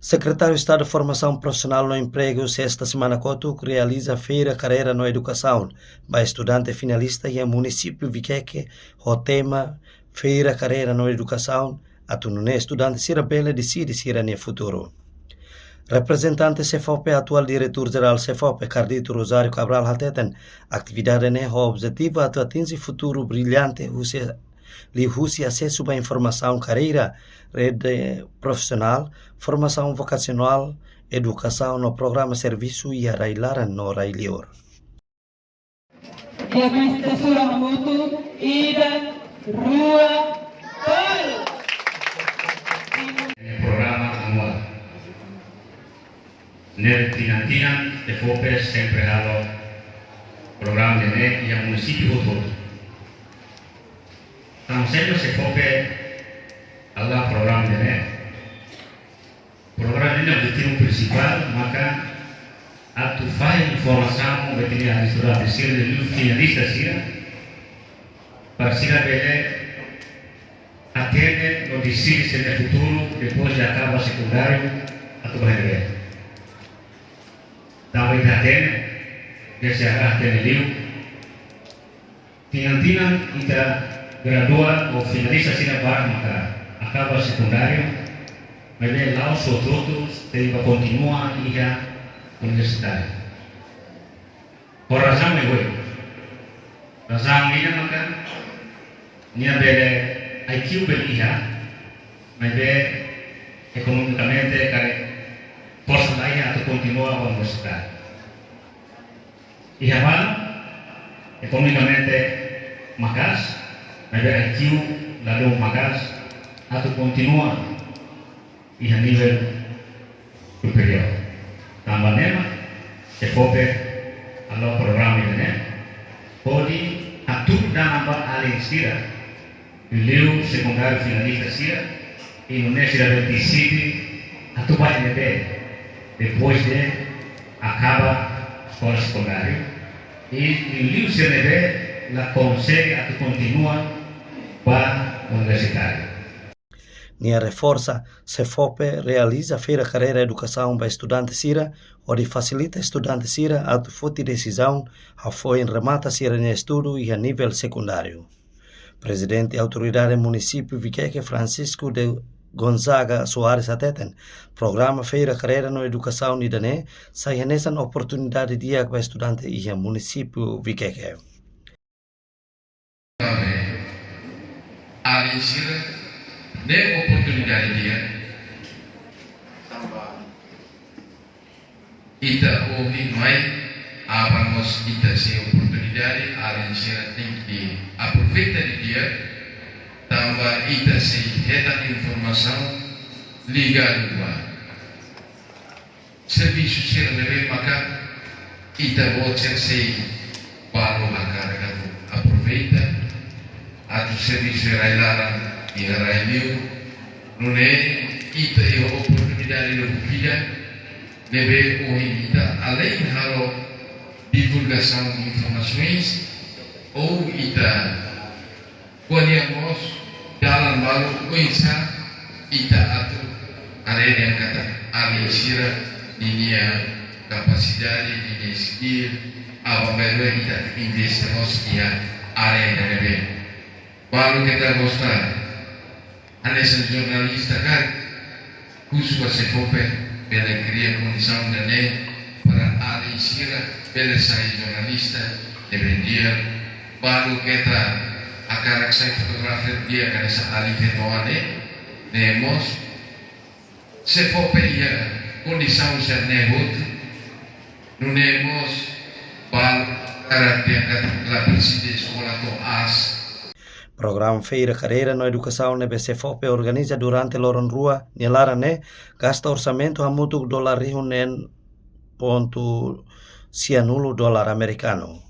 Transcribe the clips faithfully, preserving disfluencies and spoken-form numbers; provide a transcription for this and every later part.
Sekretáriu Estadu Formasaun Profisionál no Empregu, sesta semana kotuk, realiza feira karreira no edukasaun ba estudante finalista iha munisípiu Vikeke, ho tema Feira Karreira no Edukasaun, atu nune'e estudante sira bele deside sira-nia futuru. Reprezentante SEFOPE, atuál diretór jerál SEFOPE, Cardito Rosário Cabral, hateten, atividade ne'e ho objetivu atu atinje futuru brillante husi, liuhusi asesu ba informasaun karreira, rede profisionál, formasaun vokasionál, edukasaun no programa servisu iha rai-laran no rai-liur. Iha mesta sura hamutuk, ida, rua, tolu. Programa anuál. Ne'e tinan-tinan, SEFOPE sempre halo programa ida-ne'e iha munisípiu hotu-hotu. Tanba saida SEFOPE halo programa ida-ne'e? Programa ida-ne'e objetivu prinsipál maka atu fahe informasaun ba ita-nia estudante sira, liuliu finalista sira, para sira bele hatene no deside sira-nia futuru depois de akaba sekundáriu atu bá iha ne'ebé. Tanba ita hatene, B C H hatene liu, tinan-tinan ita gradua ou finalista sira barak maka akaba sekundáriu, maibé la'ós hotu-hotu sei bá kontinua iha universidade. Ho razaun ne'e oioin. Razaun ida maka nia bele I Q bele iha, maibé ekonomikamente karik forsa la iha atu kontinua universidade. Iha balu ekonomikamente maka'as, maibé I Q ladún maka'as atu kontinua iha nivel superiór. Tanba ne'e mak SEFOPE halo programa ida-ne'e, hodi hatudu dalan ba alin sira, liuliu sekundáriu finalista sira, i nune'e sira bele deside atu bá iha ne'ebé depois de akaba eskola sekundáriu, i liuliu sira ne'ebé la konsege atu kontinua ba universitáriu. Nia reforsa, SEFOPE realiza feira karreira edukasaun ba estudante sira, hodi fasilita estudante sira atu foti desizaun hafoin remata sira-nia estudu iha nivel sekundáriu. Prezidente Autoridade Munisípiu Vikeke, Francisco de Gonzaga Soares, hateten, programa feira karreira no edukasaun ida-ne'e sai hanesan oportunidade di'ak ba estudante iha munisípiu Vikeke. Alin sira, ne'e oportunidade di'ak. Ita ohin mai, aban mós ita sei oportunidade, alin sira tenke aproveita didi'ak, tanba ita sei hetan informasaun ligadu ba servisu sira ne'ebé maka ita-boot sira sei balu hakarak atu aproveita atu servisu iha rai-laran, iha rai-liur, nune'e ita iha oportunidade lubuk ida, ne'ebé ohin ita alein halo divulgasaun informasoens, ou ita ko'alia mós dalan balu oinsá ita atu haree dehan katak alin sira ninia kapasidade, ninia skill, aban-bainrua ita atu investe mós iha área ida ne'ebé. Balu keta gosta hanesan jornalista karik, husu ba SEFOPE bele kria kondisaun ida-ne'e para alin sira bele sai jornalista ne'ebé di'ak, balu keta hakarak sai fotografer di'ak hanesan alin feto ne'e, ne'e mós SEFOPE iha kondisaun sira-ne'e hotu, nune'e mós balu hakarak dehan katak la presiza eskola to'o aas. Programa feira karreira no edukasaun ne'ebé SEFOPE organiza durante loron rua nia laran ne'e gasta orsamentu hamutuk dolar rihun neen pontu sianulu dolar amerikanu.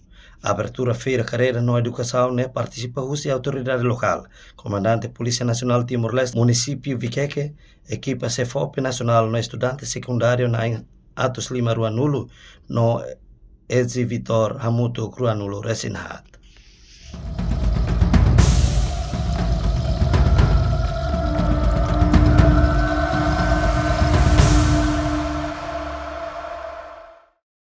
Abertura feira karreira no edukasaun ne'e partisipa husi autoridade lokál, Komandante Polísia Nasionál Timor-Leste, Munisípiu Vikeke, ekipa SEFOPE nasionál no estudante sekundáriu na'in atus lima ruanulu no exibitór hamutuk ruanulu resin haat.